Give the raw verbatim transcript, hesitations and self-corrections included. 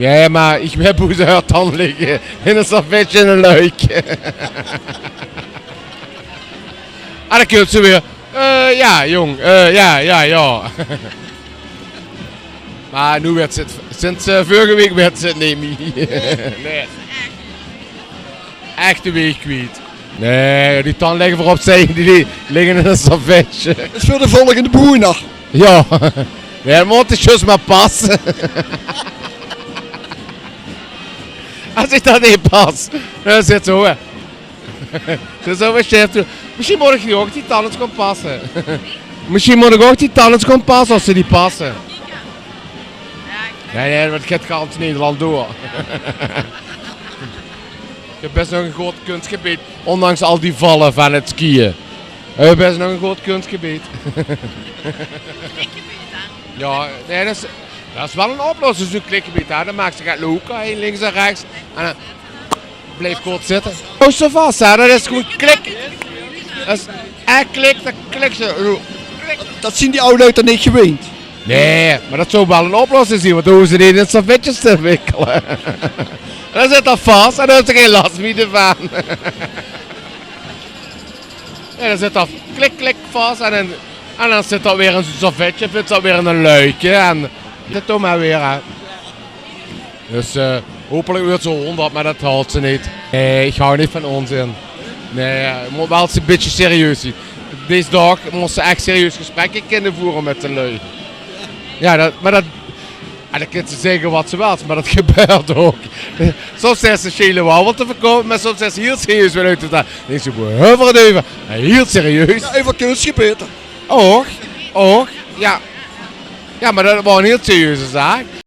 Ja, ja, maar ich höb boe ze häör tanne ligke. In ein servetje in ein luik. Ah, dan kump ze weer. Eh, ja, jóng. Eh, ja, ja, ja. Maar noe weurt ze 't, sinds, eh, veurige waek weurt ze 't neet mie. Nae. Ech de waeg kwiet. Nae, die tanne ligke veur opzij, die, die ligke in ein servetje. Is veur de volgende boener. Ja. Ja, dan mót ich zjus maar passe. Es ich dan neet pas, dan zit ze, hoor. Ze is zo weer chef toe. Mesjien mót ich die ouch die tanne gaon passe. Mesjien mót ich ouch die tanne gaon passe es ze die passe. Nae, nae, dat geit gans Nederland door. Ich höb bès nog ein groot kunstgebied, ondanks al die valle van 't skiën. Ich höb bès nog ein groot kunstgebied. Ja, nae, dat is, dat is waal ein oplossing, zoe'n klikgebied, hè. Dan maaks se get loka, heen, links en rechts. En dan blijf kort zitte. Oh, zo vas, hè. Dat is gewoon klik. Dat is ech klik, dan kliks se. Dat zien die aw luuj toch neet gewend. Nae, maar dat zou waal ein oplossing zien, want dan hove ze neet in servetjes te wikkele. Dan zit dat vas en dan höbs se gein las mie d'rvan. Ja, dan zit dat klik, klik vas en dan, en dan zit dat weer in zoe'n servetje, vindt dat weer in ein luikje en zit toch maar weer, hè. Dus, eh, hopelijk weurt ze hónderd, maar dat haalt ze neet. Nae, ich hou neet van onzin. Nae, ja, mót waal 'n bietje serieus zien. Dees daag mós se ech serieus gesprekke kinne voere mit de luuj. Ja, dat, maar dat, en dan kins se zègke wat se wils, maar dat gebeurt ouch. Soms zeen ze sjele waal wat te verkoupe, maar soms zeen ze hiel serieus weer oet te daag. Dan dinks se, boe höbbe v'r 't euver? En hiel serieus. Ja, euver kunstgebied. Och, och, ja. Ja, maar dat waor 'n hiel serieuze zaak.